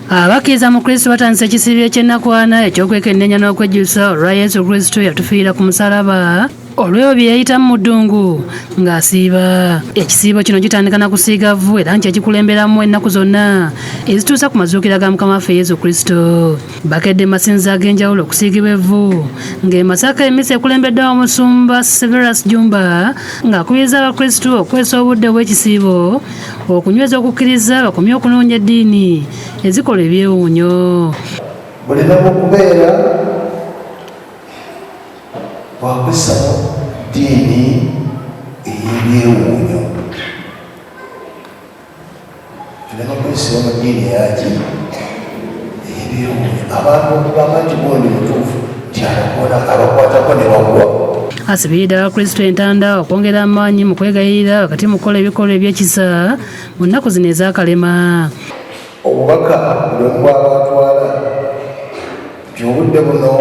Abakkiriza mu Kristo batandise ekisiibo eky'ennaku ana eky'okwekenneenya n'okwejjusa olwa Yesu Kristo yatufiira ku musalaba olw'ebyo bye yayitamu mu ddungu ng'asiiba. Ekisiibo kino kitandika na kusiiga vvu era nti ekikulemberamu ennaku zonna ezituusa ku mazuukira ga Mukama waffe Yesu Kristo. Bakedde mu masinzizo ag'enjawulo okusiigibwa evvu ng'e Masaka emmisa ekulembeddwa omusumba Severus Jumba ng'akubiriza Abakristu okukozesa obudde obw'ekisiibo okunyweza okukkiriza bakomye okunoonya eddiini ezikola ebyewuunyo. Bulina okubeera bwakwessa mu ddiini ey'ebyewuunyo. Tuleme kwesiba mu ddiini eyaki ey'ebyewuunyo. Abantu okugamba nti gundi mutuufu nti abakwatako ne bagwa. Asibiridde Abakristu entanda okwongera amaanyi mu kwegayirira wakati mu kukola ebikolwa eby'ekisa mu nnaku zino ez'akalema. Obubaka buli omu bw'aba atwala nti obudde buno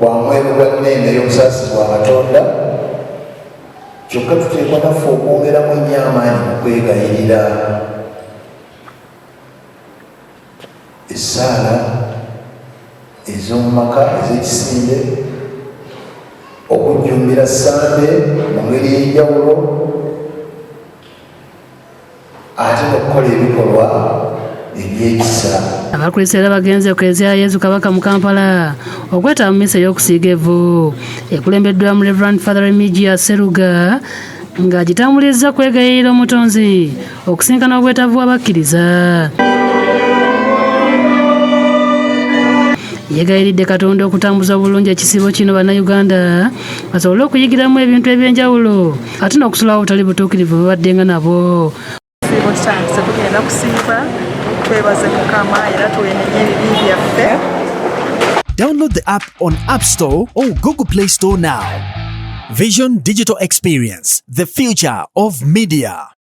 bwa mweru gwa nneema ey'obusaasizi bwa Katonda, kyokka tuteekwa naffe okwongeramu ennyo amaanyi mu kwegayirira. Essaala ez'omu maka ez'ekisinde, okujjumbira Ssande mu ngeri ey'enjawulo, ate n'okukola ebikolwa eby'ekisa. Abakristo era bagenze ku Klezia ya Yezu Kabaka mu Kampala okwetaba mu misa ey'okusiiga evvu ekulembeddwamu Rev. Father Remigius Sseruga ng'agitambulizza kwegayirira Omutonzi okusinkana obwetaavu bw'abakkiriza. Yeegayiridde Katonda okutambuza obulungi ekisiibo kino Bannayuganda basobole okuyigiramu ebintu eby'enjawulo ate n'okusulawo obutali butuukirivu bwe babaddenga nabo. Ekisiibo kitandise, tugenda kusiiba twebaze Mukama era twenenye ebibi byaffe. Download the app on App Store or Google Play Store now. Vision Digital Experience, the future of media.